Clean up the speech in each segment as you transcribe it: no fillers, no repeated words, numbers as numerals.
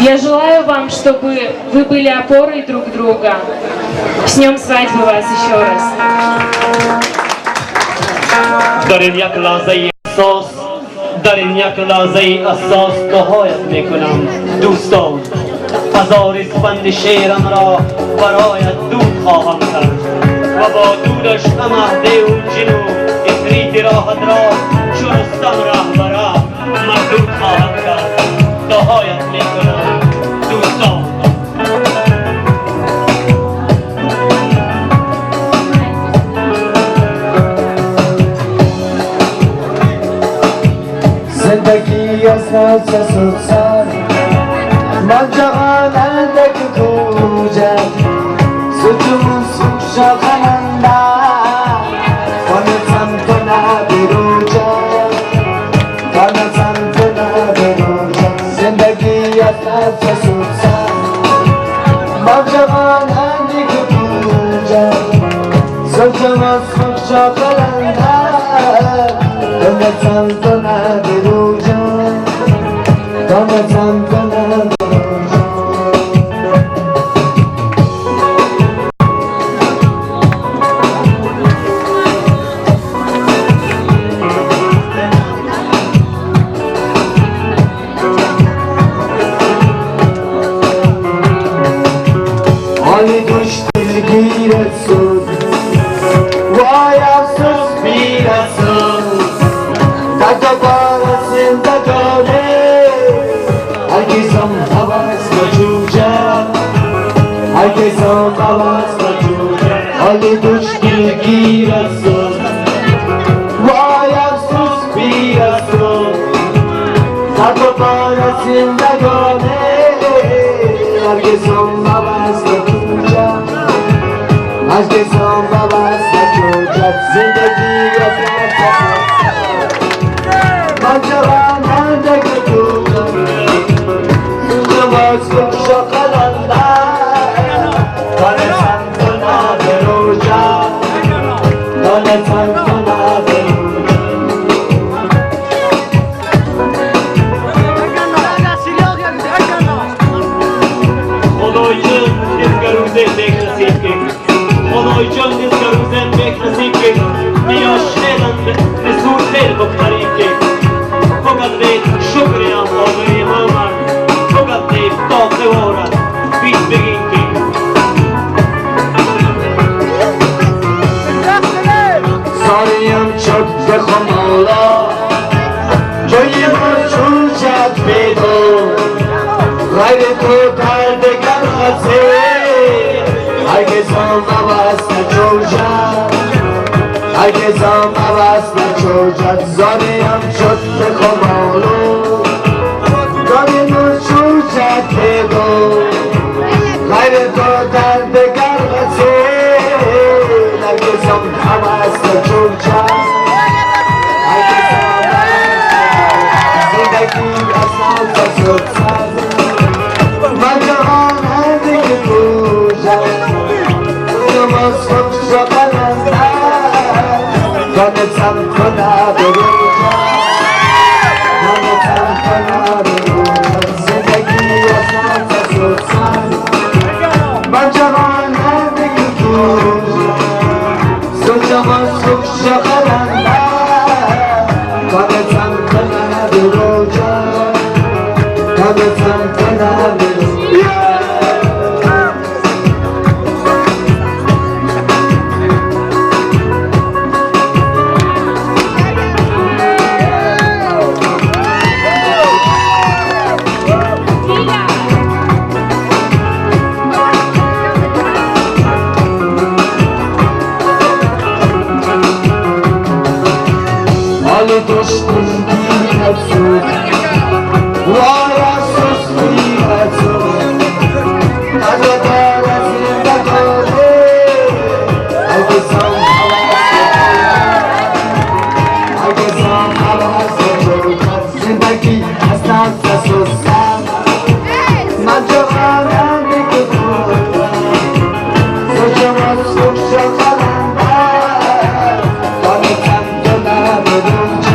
Я желаю вам, чтобы вы были опорой друг друга. С днем свадьбы вас еще раз. Дар ин як лаҳзаи ҳассос, дар ин як лаҳзаи ҳассос дуоят мекунам, дӯстон. 1000 испанди шеърам ро бароят дуд хоҳам кард ва бо дудаш ҳама деву ҷину ифрити роҳатро чу Рустам раҳбара мардуд хоҳам кард. Дуоят мекунам, дӯстон. زندگی از سر من جهان اندک کوجه ستون سوشا خنده کنم تو نبروجه کنم تو نبروجه. زندگی از سر من جهان اندک کوجه ستون سوشا خنده کنم تو نبروجه کنم تو نبروجه. حالی دوش دلگیرت شد، وای افسوس بیرسون دوباره زندگانه هرگزم حواس نجوجه هرگزم حواس نجوجه. حالی دوش دلگیرت شد، وای افسوس بیرسون دوباره زندگانه هرگزم حواس نجوجه هرگزم حواس نجوجه. زندگی از من جوان اندک توجم نماز شقلنده دانستم تو نبروجم دانستم تو نبروجم. Худои ҷон, дизгарӯзе бек насиб ки, Худои ҷон, дизгарӯзе бек насиб ки биёшедан бисур хел бухтариб ки бугад бек шукриям омири ҳамар бугад бек тоқиворад бит бигин ки. ساریم شد به خمالا جای ما چوشد پیدا غیر تو در دگر خسه هرگز هم عوض نچوشد هرگز هم عوض نچوشد. زاریم شد به خمالا جای ما چوشد پیدا غیر تو در دگر خسه هرگز هم عوض نچوشد هرگز هم عوض نچوشد. زندگی از شد من جهان اندک پوشم نماز شقلنده دانستم تو نبروجم دانستم تو نبروجم. زندگی از شد من جهان اندک پوشم نماز شقلنده دانستم تو نبروجم دانستم تو نبروجم. حال دشمن گیرد سود وای افسوس میرد سود دوباره زندگانه هرگز هم عوض هرگز هم عوض نشد. زندگی از نفس و سر من جوانم که خودم سوچم از سوک شقلنده دانستم تو نبروجم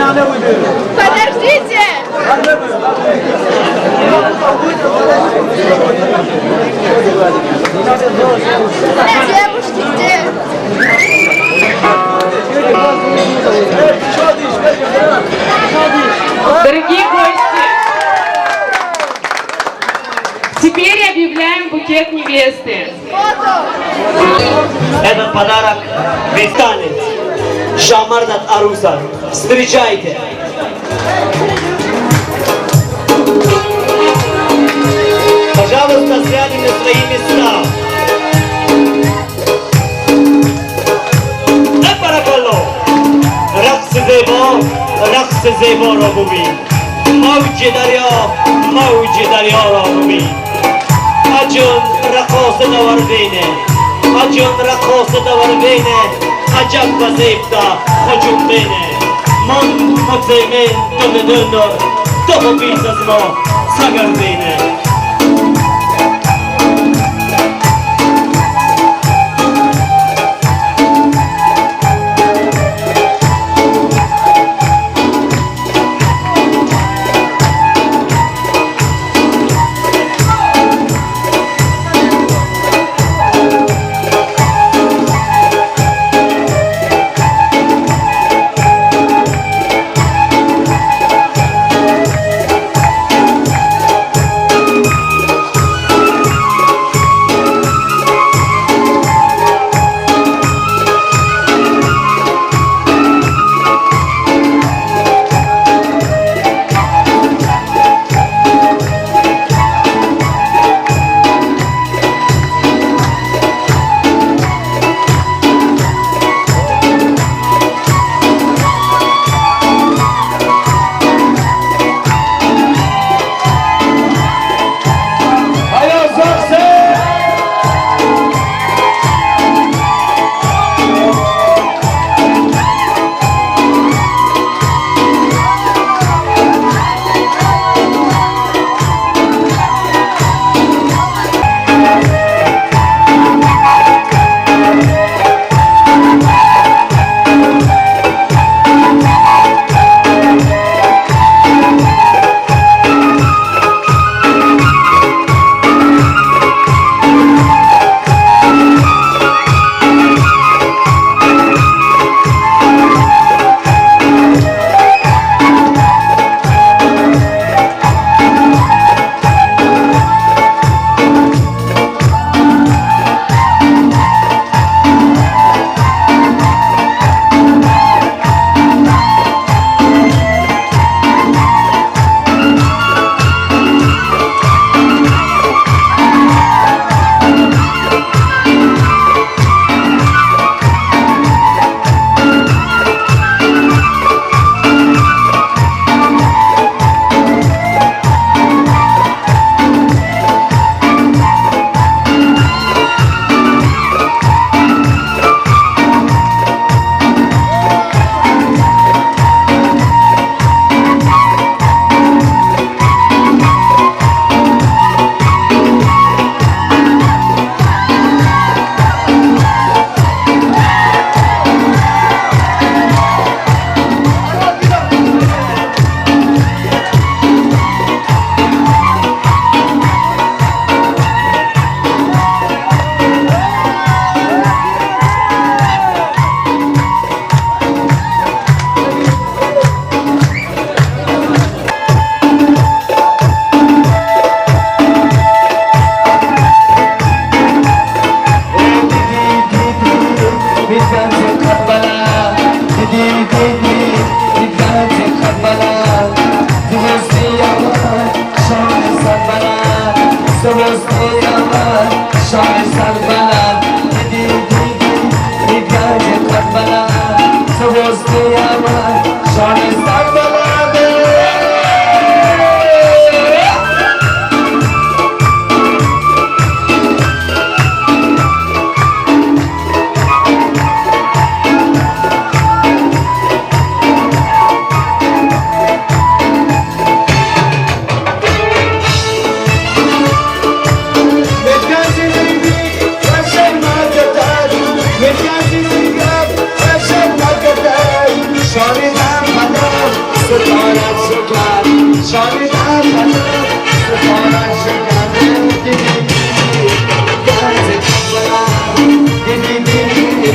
Подождите! Девушки где? Дорогие гости, теперь объявляем букет невесты. Фото! Этот подарок весь танец. Шамардат Аруса. Встречайте! Пожалуйста, сядем на свои места. Баракалло! Рақси зебо, рақси зебо ро бубин. Мавҷи дарё, мавҷи дарё ро бубин. Аҷун раққоса даварбине, аҷун раққоса даварбине, аҷаб вазифта ҳуҷум бине. Ман мутземен дунедунор, доху бис аз мо сагар бине. شانی در بلند سفارت شکنده دیدی دیدی گرز بلند دیدی دیدی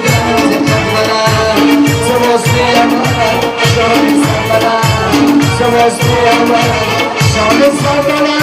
گرز بلند سواستی اول شانی سر بلند سواستی اول شانی سر بلند.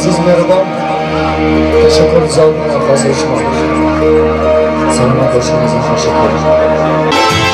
Азиз меҳрубон, ташаккур зиёд аз ҳозири шумо. Саломат бошед, азиз, ташаккур.